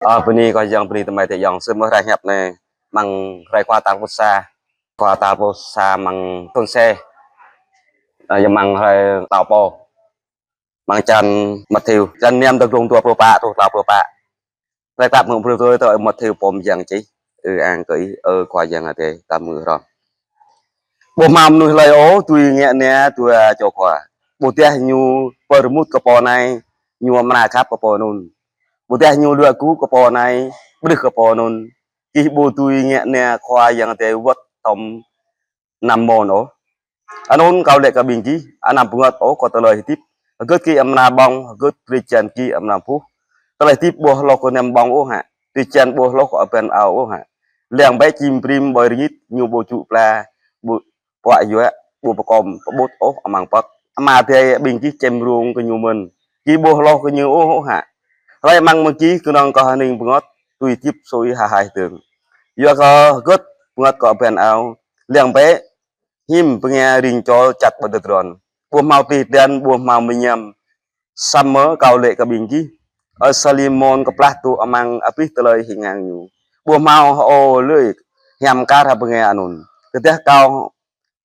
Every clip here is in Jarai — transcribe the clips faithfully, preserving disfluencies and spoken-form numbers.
Ơ, bơni kơ Yang, bơni tơmai tơyŏng, sơmơ̆ hrơi hiăp anai, mơ̆ng hrơi Khua tal pluh sa, Khua tal pluh sa mơ̆ng thun se, ơ, yơh mơ̆ng hrơi tal pô, mơ̆ng črăn Matthêô, črăn năm, tơdrong dua pluh pă truh tal pluh pă. Hrơi klăp mơ̆ng bruă tui tơ Matthêô pô mơyang čih. Ư-ang kơ Ih, ơ Khua Yang Adai, ta mơ̆ng hrŏm. Ƀu hmâo mơnuih hlơi ôh dưi ngă nia dua čô khua. Ƀôdah ñu pơrơmut kơ pô anai, ñu amra khăp kơ pô anŭn. Ƀôdah ñu luă gŭ kơ pô anai, ƀrưh kơ pô anŭn. Gih ƀu dưi ngă nia Khua Yang Adai wơ̆t tơm anăm mơ̆n ôh. Anŭn Kâo laĭ kơ ƀing gih, anăm bơngơ̆t ôh kơ tơlơi hơdip, hơgĕt gih amra ƀơ̆ng, hơgĕt drơi jan gih amra pŭh. Tơlơi hơdip ƀu hloh kơ năm ƀơ̆ng ôh hă? Drơi jan ƀu hloh kơ abăn ao ôh hă? Lăng bĕ čim brĭm ƀơi rơngit, ñu ƀu čŭ pla, ƀu puă yuă, ƀu pơkŏm pơƀut ôh amăng pŏk. Ama Adai ƀing gih čem rông kơ ñu mơ̆n. Gih ƀu hloh kơ ñu ôh hă? Hlơi amăng ƀing gih kơnơ̆ng kơ hơning bơngơ̆t, dưi hơdip sui ha hai dơ̆ng. Yua kơ hơgĕt bơngơ̆t kơ abăn ao, lăng bĕ hiư̆m bơnga ring čô čăt ƀơi tơdron. Ƀu hmâo tih dan, ƀu hmâo mơñam. Samơ̆ Kâo laĭ kơ ƀing gih, ơi Salômôn kơplah dŏ amăng abih tơlơi hing ang ñu, ƀu hmâo hơô lơi hiam kar hăng bơnga anŭn. Tơdah Kâo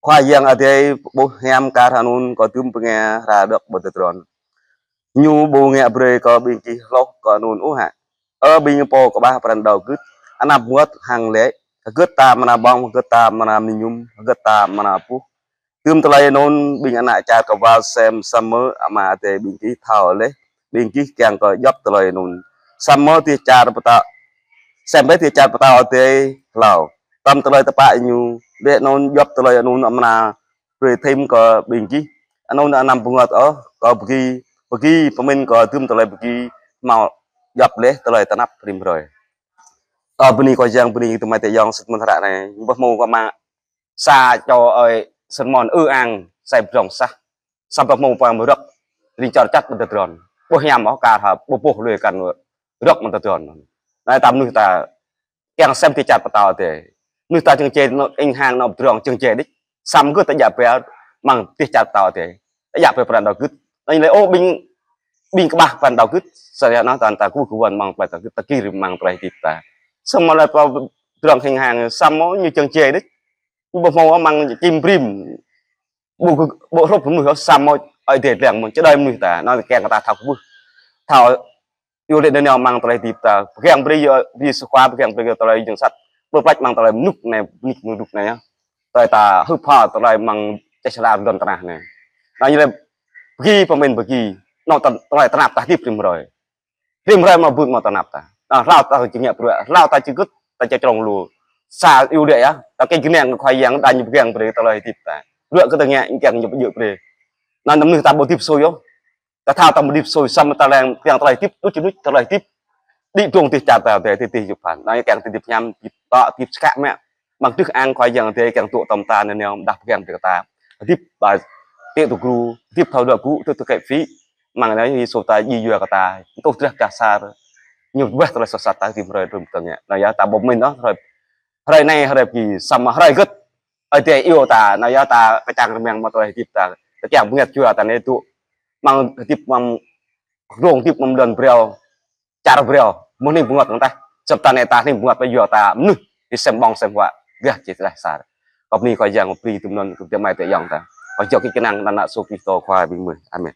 Khua Yang Adai ƀuh hiam kar anŭn, kơ tơm bơnga hra đŏk ƀơi tơdron, ñu ƀu ngă brơi kơ ƀing gih hloh kơ anŭn ôh hă? Ơ ƀing pô kơƀah pran đaŏ gưt, anăm bơngơ̆t hăng laĭ, hơgĕt ta amra ƀơ̆ng, hơgĕt ta amra mơñum, hơgĕt ta amra pŭh. Tơm tơlơi anŭn ƀing ană čar kơwal sem samơ̆ Ama Adai ƀing gih thâo laih, ƀing gih kiăng kơ djŏp tơlơi anŭn. Samơ̆ dêh čar pơtao, sem bĕ dêh čar pơtao Adai hlâo, tơm tơlơi tơpă ñu, laih anŭn djŏp tơlơi anŭn amra brơi thim kơ ƀing gih. Anŭn anăm bơngơ̆t ôh kơ bơgi, bơgi pơmĭn kơ tơm tơlơi bơgi hmâo djŏp laih tơlơi tơnap rĭm hrơi. Ơ, bơni kơ Yang, bơni tơmai tơyŏng, sĭt mơ̆n hră anai, ƀuh hmâo kơ mă sa čô ơi Salômôn ư-ang, sai pơdrŏng sah, samơ̆ ƀuh hmâo pơrơk ring čô čăt ƀơi tơdron. Ƀu hiam ôh kar hăng ƀu pŭh lơi kar rơk ƀơi tơdron. Anai ta mơnuih ta kiăng sem dêh čar pơtao Adai. Mơnuih ta čơ̆ng čê nao ing hang nao pơdrŏng čơ̆ng čê đôč. Samơ̆ gơ̆t ta djă pĕ amăng dêh čar pơtao Adai. Ta djă pĕ pran đaŏ gưt. Anai lĕ ôh ƀing, ƀing kơƀah pran đaŏ gưt. Sa ria nao ta, ta kơkuh kơ Khua Yang mơ̆ng plei ta gưt, ta gir mơ̆ng tơlơi hơdip ta. Samơ̆ lĕ pơdrŏng ing hang, samơ̆ ñu čơ̆ng čê đôč. Ƀu hmâo amăng čim brĭm. Ƀu, ƀu hrup mơnuih ôh, samơ̆ Ơi Adai lăng mơ̆n, čơđai mơnuih ta, anŭn kiăng kơ ta thâo kơkuh. Thâo iâu laĭ nanao amăng tơlơi hơdip ta. Pơgang brơi yơh, brơi Yêsu Khua, pơgang brơi yơh tơlơi jing sat. Pơplăč amăng tơlơi mơnuk anai, mơnuk mơnuk anai yơh. Tơlơi ta hưp hă tơlơi amăng čeh čơla rơdon tơnah anai. Anŭn ñu laĭ bơgi pơmĭn bơgi. Anŭn tơ-, tơlơi tơnap ta hơdip rĭm hrơi. Rĭm hrơi mă bưk mă tơnap ta. Anŭn hlâo ta či ngă bruă, hlâo ta či gưt, ta či črông lu. Sa iâu laĭ yơh, ta kơ gơnang Khua Yang đa ñu pơgang brơi tơlơi hơdip ta. Bruă kơ ta ngă kiăng ñu pơjơ̆ brơi. Anŭn mơnuih ta ƀu hơdip sui ôh. Ta thâo ta ƀu hơdip sui, samơ̆ ta lăng kiăng tơlơi hơdip, đôč đôč tơlơi hơdip. Đĭ dŏng dêh čar ta, dêh, dêh, dêh jŭp phan. Anŭn kiăng ta hơdip hiam, hơdip tŏ, hơdip skă mă. Mơ̆ng tơ̆ ang Khua Yang Adai kiăng dŏ tơm ta anai, anŭn dah pơgang brơi kơ ta. Hơdip ba tĕ tŭ gru, hơdip thâo dŏ gŭ, tŭ tŭ kĕ phi. Mơ̆ng anai Yêsu ta djai yua kơ ta, tŭ drah kah sar. Ñu weh tơlơi soh sat ta hơdip hrơi rĭm tơngia. Anŭn yơh ta ƀu pơmĭn ôh, hrơi, hrơi anai, hrơi bơgi, samơ̆ hrơi gơ̆t Ơi Adai iâu ta, anŭn yơh ta kơčăng rơmang mă tơlơi hơdip ta. Ta kiăng bơngăt jua ta anai tŭ. Mơ̆ng hơdip mơ̆ng rông hơdip mơ̆ng lŏn breo. Čar breo, mơ̆ng hning bơngơ̆t mơ̆ng tah. Săp ta anai ta hning bơngơ̆t ƀơi yua ta mơnuih, ƀu sem ƀơ̆ng sem huă, gah či tơdah sar. Kơ bơni Khua Yang, bơni tơm anŭn kơ tơmai tơyŏng ta. Kơ jŏk kơ kơnang anăn Yêsu Krist Khua ƀing mơ̆. Amen.